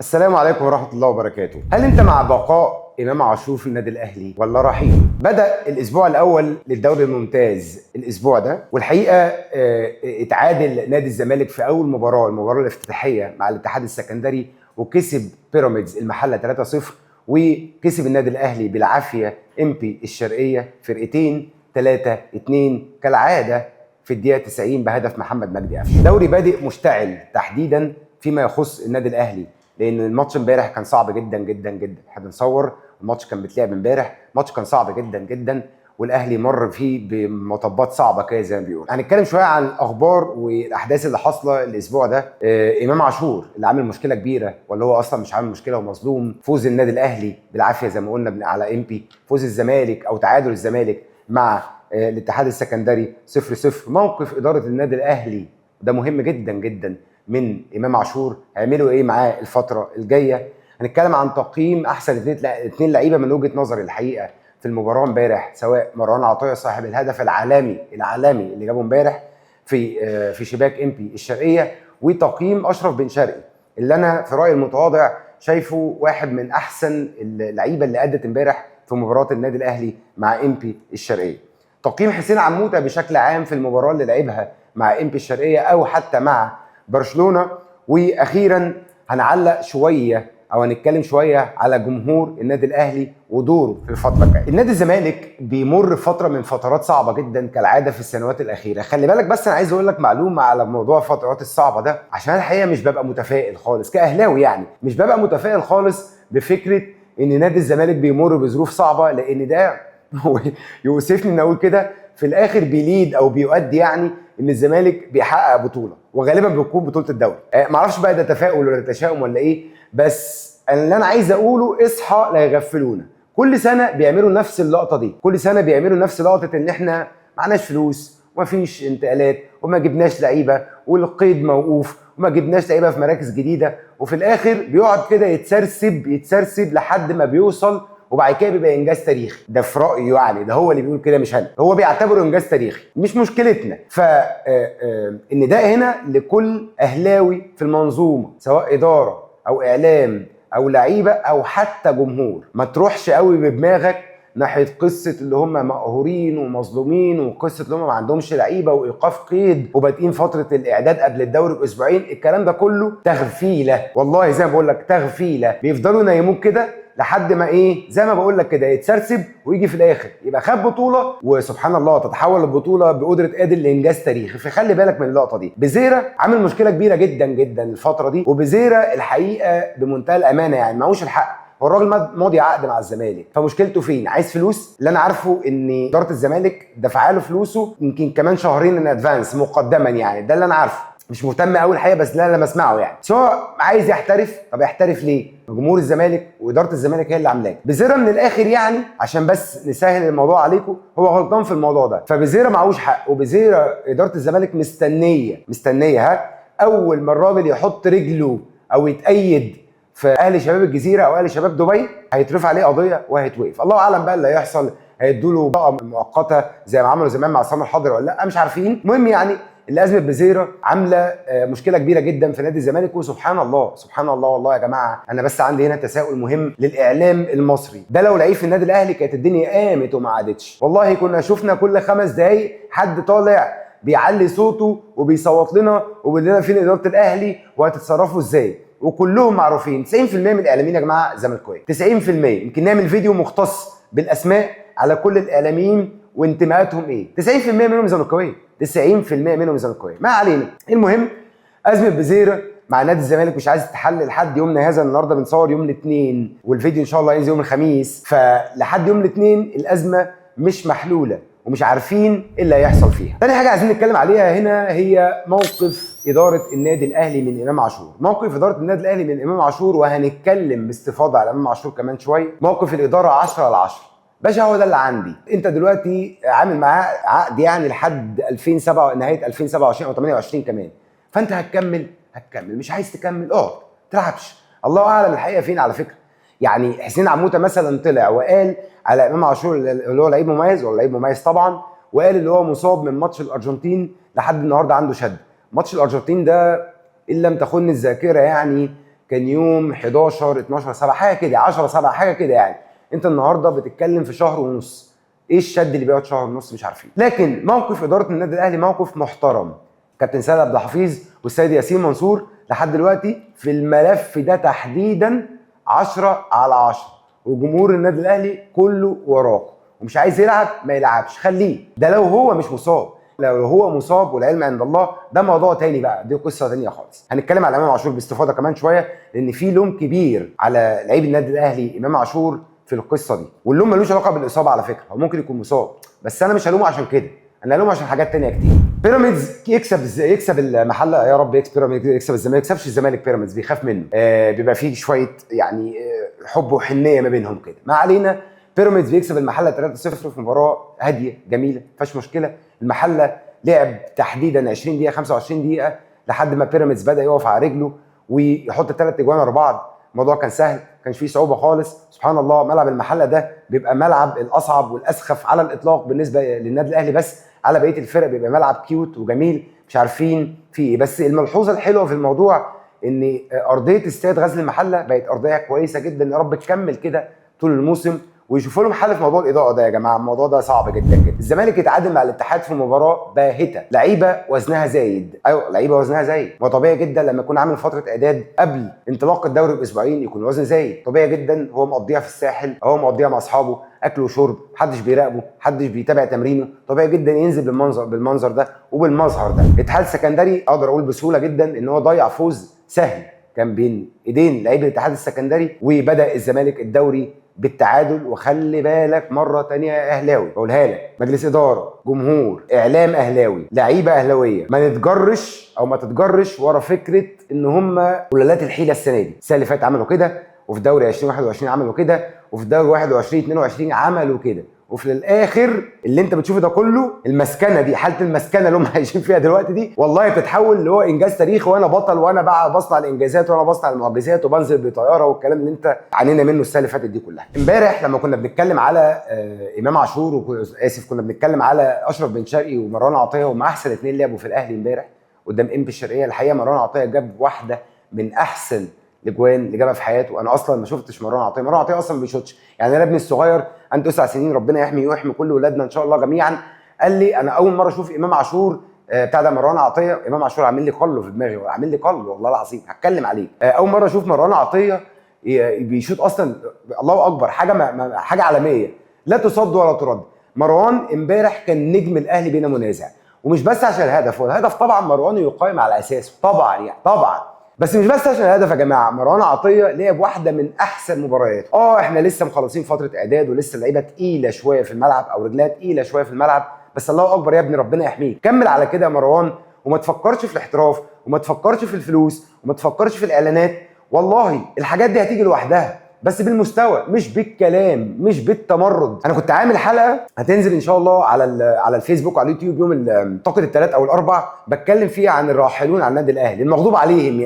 السلام عليكم ورحمة الله وبركاته. هل أنت مع بقاء إمام عاشور في النادي الأهلي ولا رحيل؟ بدأ الأسبوع الأول للدوري الممتاز الأسبوع ده، والحقيقة اتعادل نادي الزمالك في أول مباراة، المباراة الافتتاحية مع الاتحاد السكندري، وكسب بيراميدز المحلة 3-0، وكسب النادي الأهلي بالعافية إنبي الشرقية فرقتين 3-2 كالعادة في الدقيقة 90 بهدف محمد مجدي قفشه. دوري بادئ مشتعل تحديدا فيما يخص النادي الأهلي، لان الماتش امبارح كان صعب جدا جدا جدا. احنا بنصور الماتش كان بيتلعب امبارح، الماتش كان صعب جدا جدا، والاهلي مر فيه بمطبات صعبة كده زي ما بيقول. هنتكلم شوية عن الاخبار والاحداث اللي حاصله الاسبوع ده. امام عاشور اللي عامل مشكلة كبيرة، ولا هو اصلا مش عامل مشكلة ومظلوم. فوز النادي الاهلي بالعافية زي ما قلنا على امبي، فوز الزمالك او تعادل الزمالك مع الاتحاد السكندري 0-0. موقف ادارة النادي الاهلي ده مهم جدا جدا من امام عاشور، هيعملوا ايه معاه الفترة الجاية. هنتكلم عن تقييم احسن اثنين لعيبة من وجهه نظري الحقيقة في المباراة امبارح، سواء مروان عطية صاحب الهدف العالمي اللي جابه امبارح في شباك امبي الشرقية، وتقييم اشرف بن شرقي اللي انا في رايي المتواضع شايفه واحد من احسن اللعيبة اللي ادت امبارح في مباراة النادي الاهلي مع امبي الشرقية. تقييم حسين عموتة بشكل عام في المباراة اللي لعبها مع امبي الشرقية او حتى مع برشلونة. واخيرا هنعلق شوية او هنتكلم شوية على جمهور النادي الاهلي ودوره في الفترة الجاية. النادي الزمالك بيمر فترة من فترات صعبة جدا كالعادة في السنوات الاخيرة. خلي بالك، بس انا عايز اقول لك معلومة على موضوع الفترات الصعبة ده، عشان الحقيقة مش ببقى متفائل خالص كاهلاوي، يعني مش ببقى متفائل خالص بفكره ان نادي الزمالك بيمر بظروف صعبة، لان ده يؤسفني ان اقول كده في الاخر بيليد او بيؤدي يعني ان الزمالك بيحقق بطوله، وغالبا بتكون بطوله الدوري. معرفش بقى ده تفاؤل ولا تشاؤم ولا ايه، بس اللي انا عايز اقوله اصحى لا يغفلونا. كل سنة بيعملوا نفس اللقطة دي، كل سنة بيعملوا نفس لقطة ان احنا معناش فلوس ومفيش انتقالات وما جبناش لعيبة والقيد موقوف وما جبناش لعيبة في مراكز جديدة، وفي الاخر بيقعد كده يتسرسب لحد ما بيوصل، وبعد كده بيبقى انجاز تاريخي. ده في رايه يعني، ده هو اللي بيقول كده مش انا، هو بيعتبره انجاز تاريخي، مش مشكلتنا. ف النداء هنا لكل اهلاوي في المنظومة، سواء ادارة او اعلام او لعيبة او حتى جمهور، ما تروحش قوي بدماغك ناحية قصة اللي هم مقهورين ومظلومين، وقصة اللي هم ما عندهمش لعيبة وايقاف قيد وبادئين فترة الاعداد قبل الدوري باسبوعين. الكلام ده كله تغفيله، والله زي ما بقول لك تغفيله. بيفضلوا نايموك كده لحد ما ايه، زي ما بقول لك كده، يتسرسب ويجي في الاخر يبقى خد بطوله، وسبحان الله تتحول البطولة بقدره قادر لانجاز تاريخي. فخلي بالك من اللقطة دي. بزيره عامل مشكلة كبيرة جدا جدا الفترة دي، وبزيره الحقيقة بمنتهى الامانة يعني معهوش الحق، هو الراجل ماضي عقد مع الزمالك، فمشكلته فين؟ عايز فلوس. اللي انا عارفه ان ادارة الزمالك دفع له فلوسه يمكن كمان شهرين in advance مقدما، يعني ده اللي انا عارفه، مش مهتم قوي الحقيقة، بس لا لما اسمعه يعني. سواء عايز يحترف، طب يحترف ليه؟ جمهور الزمالك واداره الزمالك هي اللي عاملاه. بزيره من الاخر يعني عشان بس نسهل الموضوع عليكم، هو غلطان في الموضوع ده، فبزيره معهوش حق، وبزيره ادارة الزمالك مستنيه ها اول ما الراجل يحط رجله او يتأيد في اهل شباب الجزيرة او اهل شباب دبي هيترفع عليه قضية وهيتوقف. الله اعلم بقى اللي هيحصل، هيدوا له بقى مؤقتة زي ما عملوا زمان مع عصام الحضري ولا لا، مش عارفين. المهم يعني الازمة بزيره عامله مشكلة كبيرة جدا في نادي الزمالك. وسبحان الله سبحان الله، والله يا جماعة انا بس عندي هنا تساؤل مهم للاعلام المصري، ده لو لعيب في النادي الاهلي كانت الدنيا قامت وما عادتش، والله كنا شفنا كل 5 دقايق حد طالع بيعلي صوته وبيصوت لنا وبيقول لنا فين ادارة الاهلي وهتتصرفوا ازاي، وكلهم معروفين. 90% من الاعلاميين يا جماعة زملكاويه، 90%. يمكن نعمل فيديو مختص بالاسماء على كل الاعلاميين وانتماءاتهم ايه، 90% منهم زملكاويه، 90% منهم زملكاويه. ما علينا، المهم ازمة بزيره مع نادي الزمالك مش عايز تتحل لحد يومنا هذا. النهارده بنصور يوم الاثنين والفيديو ان شاء الله هينزل يوم الخميس، فلحد يوم الاثنين الازمة مش محلولة ومش عارفين ايه اللي هيحصل فيها. تاني حاجة عايزين نتكلم عليها هنا هي موقف ادارة النادي الاهلي من امام عاشور. موقف ادارة النادي الاهلي من امام عاشور، وهنتكلم باستفاضة على امام عاشور كمان شوية. موقف الادارة 10/10 باشا، هو ده اللي عندي. انت دلوقتي عامل معاه عقد يعني لحد 2007، نهاية 2027 او 28 كمان، فانت هتكمل، مش عايز تكمل اقعد ما تلعبش. الله اعلم الحقيقة فين على فكرة. يعني حسين عموتة مثلا طلع وقال على امام عاشور اللي هو لعيب مميز، ولا لعيب مميز طبعا، وقال اللي هو مصاب من ماتش الارجنتين لحد النهارده عنده شد. ماتش الارجنتين ده ان لم تخن الذاكرة يعني كان يوم 11 12 7 حاجة كده، 10 7 حاجة كده يعني. انت النهارده بتتكلم في شهر ونص، ايه الشد اللي بيقعد شهر ونص مش عارفين. لكن موقف ادارة النادي الاهلي موقف محترم. كابتن سيد عبد الحفيظ والسيد ياسين منصور لحد دلوقتي في الملف ده تحديدا 10 على 10، وجمهور النادي الاهلي كله وراكم، ومش عايز يلعب ما يلعبش، خليه ده لو هو مش مصاب. لو هو مصاب والعلم عند الله ده موضوع تاني بقى، دي قصة تانية خالص. هنتكلم على امام عاشور باستفاضة كمان شوية، لان في لوم كبير على لعيب النادي الاهلي امام عاشور في القصة دي، واللوم ملوش علاقة بالاصابة على فكرة، هو ممكن يكون مصاب بس انا مش هلومه عشان كده، انا هلومه عشان حاجات تانية كتير. بيراميدز يكسب المحلة، يا رب يكسب بيراميدز، يكسب الزمالك، ما يكسبش الزمالك بيراميدز بيخاف منه، بيبقى فيه شوية يعني حب وحنيه ما بينهم كده. ما علينا، بيراميدز بيكسب المحلة 3-0 في مباراة هادية جميلة ما فيهاش مشكلة. المحلة لعب تحديدا 20 دقيقة 25 دقيقة لحد ما بيراميدز بدا يقف على رجله ويحط 3 اجوان ورا بعض. الموضوع كان سهل، ما كانش فيه صعوبة خالص. سبحان الله، ملعب المحلة ده بيبقى ملعب الاصعب والاسخف على الاطلاق بالنسبة للنادي الاهلي، بس على بقية الفرق بيبقى ملعب cute وجميل، مش عارفين فيه ايه. بس الملحوظة الحلوة في الموضوع ان ارضية استاد غزل المحلة بقت ارضية كويسة جدا، يا رب تكمل كده طول الموسم ويشوفوا لهم حل في موضوع الاضاءة ده يا جماعة، الموضوع ده صعب جدا جدا. الزمالك اتعادل مع الاتحاد في مباراة باهته، لعيبة وزنها زايد، ايوه لعيبة وزنها زايد، ما طبيعي جدا لما يكون عامل فترة اعداد قبل انطلاق الدوري باسبوعين يكون وزن زايد، طبيعي جدا. هو مقضيها في الساحل، هو مقضيها مع اصحابه، اكل وشرب، محدش بيراقبه، محدش بيتابع تمرينه، طبيعي جدا ينزل بالمنظر ده وبالمظهر ده. الاتحاد السكندري اقدر اقول بسهولة جدا ان هو ضيع فوز سهل كان بين ايدين لعيبة الاتحاد السكندري، وبدا الزمالك الدوري بالتعادل. وخلي بالك مرة تانية يا اهلاوي، بقولها لك، مجلس ادارة، جمهور، اعلام اهلاوي، لعيبة اهلاويه، ما نتجرش او ما تتجرش ورا فكرة ان هم قلالات الحيلة السنة دي. السنة اللي فاتت عملوا كده، وفي دوري 2021 عملوا كده، وفي دوري 21 22 عملوا كده، وفي الاخر اللي انت بتشوفه ده كله المسكنة دي، حاله المسكنة اللي هم عايشين فيها دلوقتي دي، والله بتتحول اللي هو انجاز تاريخي، وانا بطل، وانا بقى بصنع الانجازات، وانا بصنع المعجزات، وبنزل بطيارة، والكلام اللي انت عانينا منه السنة اللي فاتت دي كلها. امبارح لما كنا بنتكلم على امام عاشور، اسف، كنا بنتكلم على اشرف بن شرقي ومروان عطية، وما احسن اثنين لعبوا في الاهلي امبارح قدام انبي الشرقية. الحقيقة مروان عطية جاب واحدة من احسن الاجوان اللي جابها في حياته. انا اصلا ما شفتش مروان عطية، مروان عطية اصلا ما بيشوطش يعني. انا ابني الصغير عنده 9 سنين، ربنا يحمي ويحمي كل اولادنا ان شاء الله جميعا، قال لي انا اول مرة اشوف امام عاشور بتاع ده مروان عطية. امام عاشور عامل لي قلة في دماغي، عامل لي قلة والله العظيم، هتكلم عليه. اول مرة اشوف مروان عطية بيشوط اصلا، الله اكبر، حاجة حاجة عالمية لا تصد ولا ترد. مروان امبارح كان نجم الاهلي بلا منازع، ومش بس عشان الهدف، والهدف طبعا مروان يقايم على اساسه طبعا يعني طبعا، بس مش بس عشان الهدف يا جماعة. مروان عطية لعب واحدة من احسن مبارياته. احنا لسه مخلصين فترة اعداد ولسه اللعيبة تقيلة شوية في الملعب او رجلها تقيلة شوية في الملعب، بس الله اكبر يا ابني، ربنا يحميك، كمل على كده يا مروان، وما تفكرش في الاحتراف، وما تفكرش في الفلوس، وما تفكرش في الاعلانات، والله الحاجات دي هتيجي لوحدها، بس بالمستوى، مش بالكلام، مش بالتمرد. انا كنت عامل حلقة هتنزل ان شاء الله على الفيسبوك وعلى اليوتيوب يوم اعتقد الثلاث او الاربع، بتكلم فيها عن الراحلون عن النادي الاهلي، المغضوب عليهم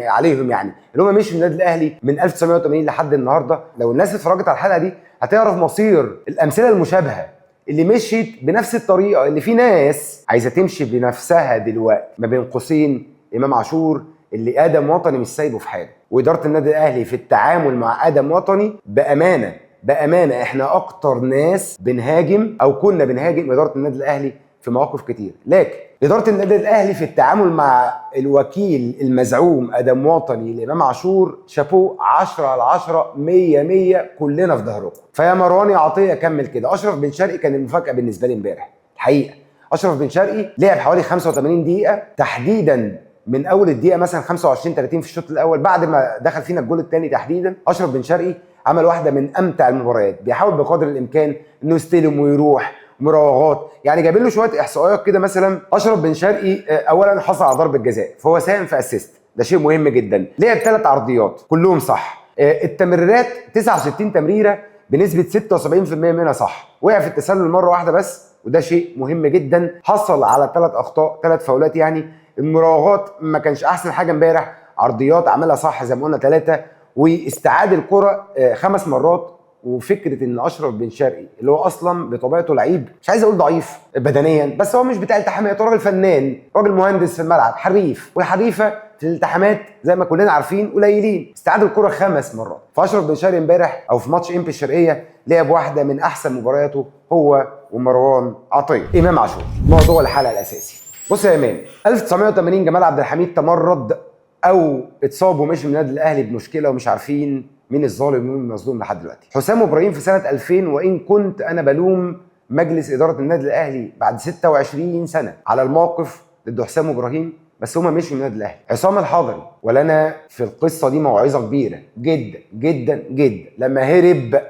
يعني اللي هم مشوا من النادي الاهلي من 1980 لحد النهارده. لو الناس اتفرجت على الحلقة دي هتعرف مصير الامثلة المشابهة اللي مشيت بنفس الطريقة، اللي في ناس عايزه تمشي بنفسها دلوقتي، ما بين قوسين امام عاشور اللي ادم وطني مش سايبه في حاله، واداره النادي الاهلي في التعامل مع ادم وطني بامانه بامانه احنا اكتر ناس بنهاجم او كنا بنهاجم ادارة النادي الاهلي في مواقف كتير، لكن ادارة النادي الاهلي في التعامل مع الوكيل المزعوم ادم وطني لامام عاشور شابوه 10 على 10 100 100، كلنا في ظهركم. فيا مروان يا عطية كمل كده. اشرف بن شرقي كان المفاجاة بالنسبة لي امبارح الحقيقة. اشرف بن شرقي لعب حوالي 85 دقيقة تحديدا، من اول الدقيقة مثلا 25 30 في الشوط الاول، بعد ما دخل فينا الجول الثاني تحديدا، اشرف بن شرقي عمل واحدة من امتع المباريات، بيحاول بقدر الامكان انه يستلم ويروح مراوغات، يعني جايبين له شوية احصائيات كده. مثلا اشرف بن شرقي اولا حصل على ضربه جزاء، فهو ساهم في assist، ده شيء مهم جدا. لعب 3 عرضيات كلهم صح، التمريرات 69 تمريره بنسبة 76% منها صح، وقع في التسلل مرة واحدة بس وده شيء مهم جدا. حصل على 3 اخطاء، 3 فاولات يعني. المراوغات ما كانش احسن حاجة امبارح، عرضيات عملها صح زي ما قلنا 3، واستعاد الكره 5 مرات. وفكره ان اشرف بن شرقي اللي هو اصلا بطبيعته لعيب، مش عايز اقول ضعيف بدنيا، بس هو مش بتاع التحامات، هو راجل فنان، راجل مهندس في الملعب، حريف، والحريفه في في الالتحامات زي ما كلنا عارفين قليلين، استعاد الكره 5 مرات. فاشرف بن شرقي امبارح او في ماتش امبي الشرقية لعب واحدة من احسن مبارياته هو ومروان عطية. امام عاشور موضوع الحلقة الاساسي. بص يا امام، 1980 جمال عبد الحميد تمرد او اتصاب ومشي من النادي الاهلي بمشكلة ومش عارفين مين الظالم ومين المظلوم لحد دلوقتي. حسام ابراهيم في سنة 2000، وان كنت انا بلوم مجلس ادارة النادي الاهلي بعد 26 سنة على الموقف ضد حسام ابراهيم، بس هما مشوا من النادي الاهلي. عصام الحضري، ولنا في القصة دي موعظة كبيرة جدا جدا جدا، لما هرب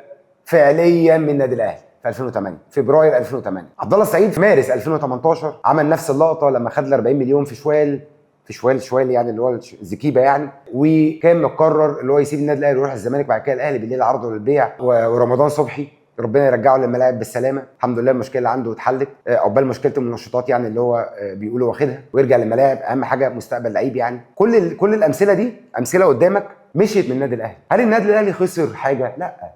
فعليا من النادي الاهلي في 2008، فبراير 2008. عبد الله السعيد في مارس 2018 عمل نفس اللقطة لما خد ال 40 مليون في شوال، في شوال شوال يعني اللي هو الزكيبه يعني، وكان مقرر اللي هو يسيب النادي الاهلي ويروح الزمالك. بعد كده الاهلي بالليل عرضه للبيع، ورمضان صبحي ربنا يرجعه للملاعب بالسلامة، الحمد لله المشكلة اللي عنده اتحلت، عقبال مشكلة المنشطات يعني اللي هو بيقولوا واخدها ويرجع للملاعب، اهم حاجة مستقبل لعيب يعني. كل الامثلة دي امثلة قدامك مشيت من النادي الاهلي. هل النادي الاهلي خسر حاجة؟ لا.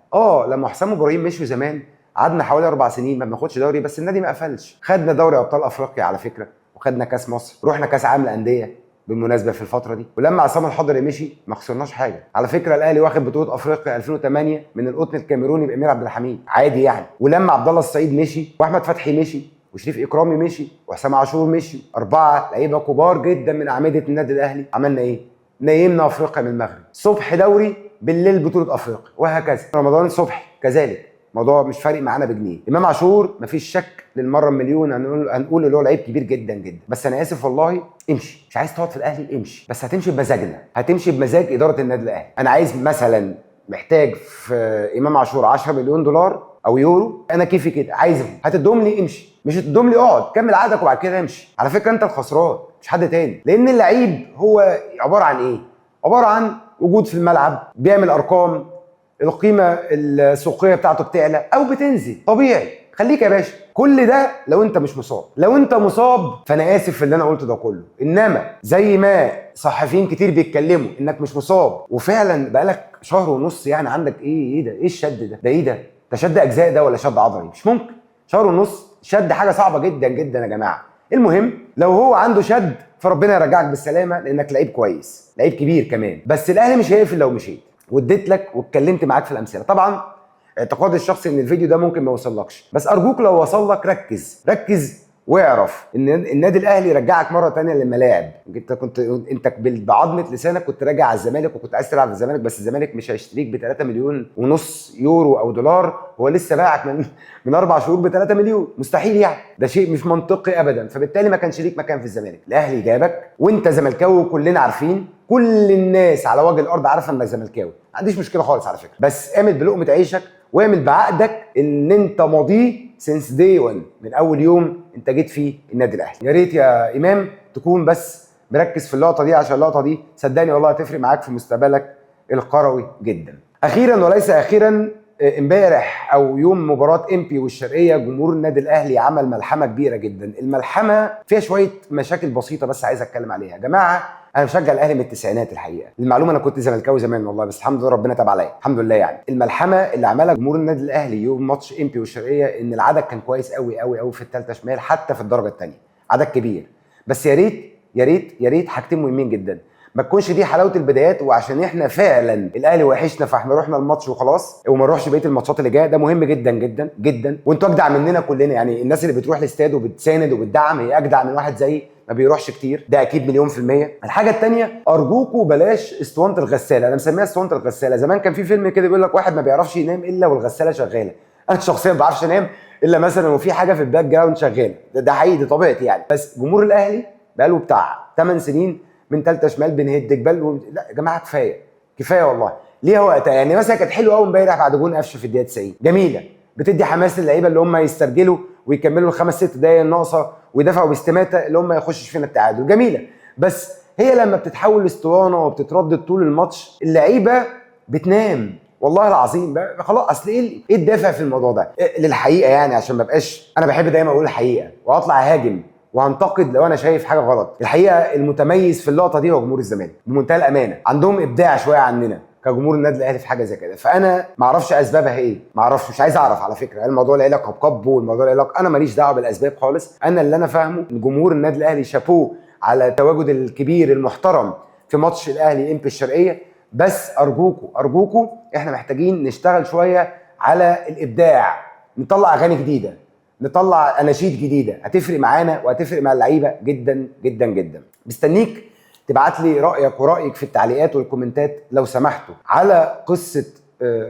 لما حسام ابراهيم مشوا زمان قعدنا حوالي 4 سنين ما بناخدش دوري، بس النادي ما قفلش، خدنا دوري ابطال افريقيا على فكرة، وخدنا كاس مصر، رحنا كاس عالم الاندية بالمناسبة في الفترة دي. ولما عصام الحضري مشي ما خسرناش حاجة على فكرة. الاهلي واخد بطوله افريقيا 2008 من القطن الكاميروني بامير عبد الحميد عادي يعني. ولما عبد الله السعيد مشي، واحمد فتحي مشي، وشريف اكرامي مشي، وحسام عاشور مشي، 4 لعيبة كبار جدا من اعمدة النادي الاهلي، عملنا ايه؟ نيمنا افريقيا من المغرب، صبح دوري بالليل بطوله افريقيا، وهكذا. رمضان صبحي كذلك، الموضوع مش فارق معانا بجنيه. امام عاشور مفيش شك للمرة المليون هنقول اللي هو لعيب كبير جدا جدا، بس انا اسف والله، امشي. مش عايز تقعد في الاهلي امشي، بس هتمشي بمزاجنا، هتمشي بمزاج ادارة النادي الاهلي. انا عايز مثلا محتاج في امام عاشور 10 مليون دولار او يورو، انا كيفي كده عايزهم، هتدوم لي امشي، مش هتدوم لي اقعد كمل عقدك وبعد كده امشي. على فكرة انت الخسران مش حد تاني، لان اللعيب هو عبارة عن ايه؟ عبارة عن وجود في الملعب، بيعمل ارقام، القيمة السوقية بتاعته بتعلى او بتنزل طبيعي. خليك يا باشا، كل ده لو انت مش مصاب. لو انت مصاب فانا اسف في اللي انا قلته ده كله، انما زي ما صحفيين كتير بيتكلموا انك مش مصاب وفعلا بقالك شهر ونص يعني عندك ايه ده؟ ايه الشد ده؟ ده ايه ده؟ ده شد اجزاء ده ولا شد عضلي؟ مش ممكن شهر ونص شد، حاجة صعبة جدا جدا يا جماعة. المهم لو هو عنده شد فربنا يرجعك بالسلامة، لانك لعيب كويس، لعيب كبير كمان، بس الاهلي مش هيقفل لو مشيت. واديت لك واتكلمت معاك في الامثلة. طبعا اعتقادي الشخصي ان الفيديو ده ممكن ما يوصلكش، بس ارجوك لو وصل لك ركز ركز واعرف ان النادي الاهلي رجعك مرة ثانية للملاعب. انت كنت بعظمة لسانك كنت راجع على الزمالك وكنت عايز تلعب في الزمالك، بس الزمالك مش هيشتريك ب 3 مليون ونص يورو او دولار، هو لسه باعك من 4 شهور ب 3 مليون، مستحيل يعني، ده شيء مش منطقي ابدا. فبالتالي ما كانش ليك مكان في الزمالك. الاهلي جابك وانت زملكاوي وكلنا عارفين، كل الناس على وجه الارض عارفه انك زملكاوي، ما عنديش مشكلة خالص على فكرة، بس اعمل بلقمه عيشك واعمل بعقدك ان انت ماضيه since day 1، من اول يوم انت جيت فيه النادي الاهلي. يا ريت يا امام تكون بس مركز في اللقطة دي، عشان اللقطة دي صدقني والله هتفرق معاك في مستقبلك الكروي جدا. اخيرا وليس اخيرا، امبارح او يوم مباراة امبي والشرقية جمهور النادي الاهلي عمل ملحمة كبيرة جدا. الملحمة فيها شوية مشاكل بسيطة بس عايز اتكلم عليها. يا جماعة انا بشجع الاهلي من التسعينات الحقيقة، المعلومة انا كنت زملكاوي زمان والله، بس الحمد لله ربنا تاب عليا الحمد لله. يعني الملحمة اللي عملها جمهور النادي الاهلي يوم ماتش امبي والشرقية ان العدد كان كويس قوي قوي قوي في الثالثة شمال، حتى في الدرجة الثانية عدد كبير. بس يا ريت يا ريت يا ريت حاجتين مهمين جدا، ما تكونش دي حلاوة البدايات وعشان احنا فعلا الاهلي وحشنا فاحنا رحنا الماتش وخلاص وما نروحش بقية الماتشات اللي جاية. ده مهم جدا جدا جدا، وانتوا اجدع مننا كلنا يعني، الناس اللي بتروح الاستاد وبتساند وبتدعم هي اجدع من واحد زي ما بيروحش كتير، ده اكيد 100%. الحاجة الثانية ارجوكوا بلاش اسطوانة الغسالة، انا مسميها اسطوانة الغسالة. زمان كان في فيلم كده بيقول لك واحد ما بيعرفش ينام الا والغساله شغالة. انا شخصيا ما بعرفش انام الا مثلا وفي حاجة في ال background شغالة، ده حقيقي، دي طبيعتي يعني. بس جمهور الاهلي بقاله بتاع 8 سنين من ثالثة شمال بنهد جبال لا يا جماعة كفاية كفاية والله، ليها وقتها يعني. مثلا كانت حلوة قوي امبارح بعد جون قفشه في الدقيقة 90، جميلة، بتدي حماس للعيبة اللي هم يسترجلوا ويكملوا الخمس ست دقايق الناقصة ويدافعوا باستماته اللي هم ما يخشش فينا التعادل، جميلة. بس هي لما بتتحول لاسطوانه وبتتردد طول الماتش اللعيبة بتنام والله العظيم خلاص. اصل ايه الدافع في الموضوع ده؟ للحقيقة يعني عشان ما بقاش، انا بحب دايما اقول الحقيقة واطلع اهاجم وهنتقد لو انا شايف حاجة غلط. الحقيقة المتميز في اللقطة دي هو جمهور الزمالك بمنتهى الامانة، عندهم ابداع شوية عننا كجمهور النادي الاهلي في حاجة زي كده. فانا ما اعرفش اسبابها ايه، ما اعرفش، مش عايز اعرف على فكرة. الموضوع له علاقة بكابو والموضوع له علاقة، انا ماليش دعوه بالاسباب خالص. انا اللي انا فاهمه ان جمهور النادي الاهلي شابوه على التواجد الكبير المحترم في ماتش الاهلي امبي الشرقية. بس ارجوكوا ارجوكوا احنا محتاجين نشتغل شوية على الابداع، نطلع اغاني جديدة، نطلع اناشيد جديدة، هتفرق معانا وهتفرق مع اللعيبة جدا جدا جدا. مستنيك تبعت لي رايك ورايك في التعليقات والكومنتات لو سمحتوا على قصة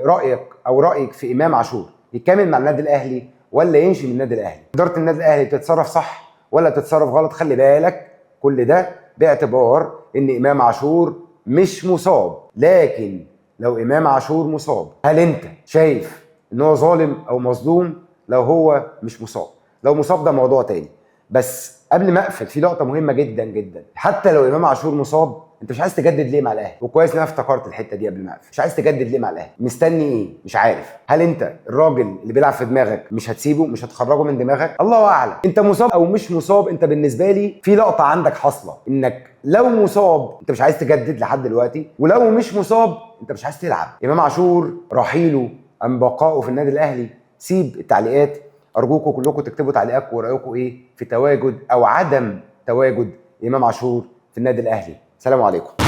رايك او رايك في امام عاشور، يكمل مع النادي الاهلي ولا يمشي من النادي الاهلي؟ ادارة النادي الاهلي تتصرف صح ولا تتصرف غلط؟ خلي بالك كل ده باعتبار ان امام عاشور مش مصاب، لكن لو امام عاشور مصاب هل انت شايف ان هو ظالم او مظلوم؟ لو هو مش مصاب، لو مصاب ده موضوع تاني. بس قبل ما اقفل في لقطة مهمة جدا جدا، حتى لو امام عاشور مصاب انت مش عايز تجدد ليه مع الاهلي؟ وكويس ان انا افتكرت الحتة دي قبل ما اقفل. مش عايز تجدد ليه مع الاهلي؟ مستني ايه؟ مش عارف. هل انت الراجل اللي بيلعب في دماغك مش هتسيبه، مش هتخرجه من دماغك؟ الله اعلم. انت مصاب او مش مصاب، انت بالنسبة لي في لقطة عندك حاصله، انك لو مصاب انت مش عايز تجدد لحد دلوقتي، ولو مش مصاب انت مش عايز تلعب. امام عاشور رحيله ام بقائه في النادي الاهلي؟ سيب التعليقات، ارجوكم كلكم تكتبوا تعليقاتكم ورايكم ايه في تواجد او عدم تواجد امام عاشور في النادي الاهلي. سلام عليكم.